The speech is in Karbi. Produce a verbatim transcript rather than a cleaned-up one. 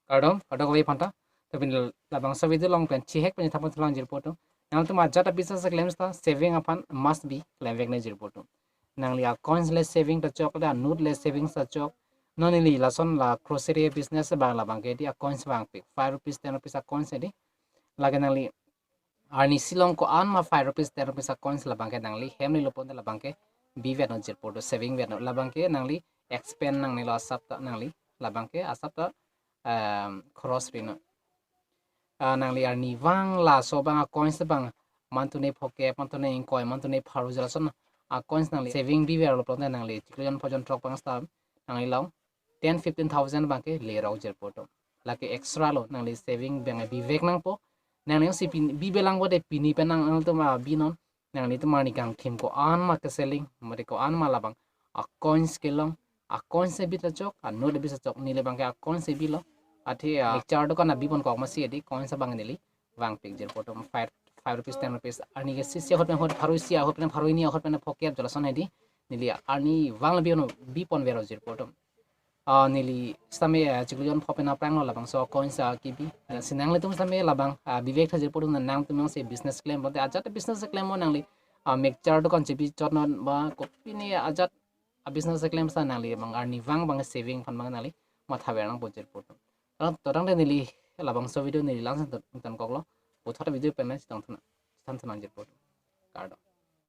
Kardom, kardom kave aphanta. To pini labangso video along pen chihek pen thapon thulang jirpo atum. Nangtum ajat a business keklem seta saving aphan must be klemvek nang jirpo atum. Nangli a coins le saving ta chok, le a note le saving ta chok. Non neli lason la grocery business abang labangke di a coins vangpik. Five rupees, ten rupees a coins di. Lake nangli arnisi along ko-an ma five rupees, ten rupees a coins labangke nangli hem lilo pon labangke bivet nang jirpo atum, saving vet nang, labangke nangli expend nangnelo asap ta nangli labangke asap ta, em, khoros ri nang. Ah, nangli arnivang laso abang a coins abang, man tune phokep, man tune ingkoi, man tune pharo jala son a coins nangli saving biverlo pon nangli chiklo jon pho jon throk abang seta nangli along ten fifteen thousand abangke lerok jirpo atum. Lake extra lo, nangli saving abang bivek nangpo. Nangli si pin bibe lang po de pini pen nangtum a binon. Nanglitum arni kangthim ko-an ma keseling, mate ko-an ma labang a coins kelong, a coins bi ta chok, a note bi ta chok, neli abangke a coins bilo. Athe a mixture dukan a bipon kok masi di coins abang neli vangpik jirpo atum, five, five rupees, ten rupees. Arni ke isi ahut pen ahut, pharo isi ahut pen pharo hini ahut pen phokep jala son di. Neli arnivang le bipon, bipon vero jirpo atum. Ah, neli sitame, ah, chiklo jon pho pen aphranglo labangso coins a kebi. Ah, si nanglitum sitame labang, ah, bivek tha jirpo atum, nangtum si business klem pon te ajat business klem mo nangli, ah, mixture dukan chebi chot non ba kopine ajat a business klem seta nangli abang arnivang abang saving aphan abang nangli matha ver nangpo jirpo atum. To tangte neli labangso video neli langsan ton koklo. Puthot video pen chetong thunang, chethan thunang jirpo atum. Kardom.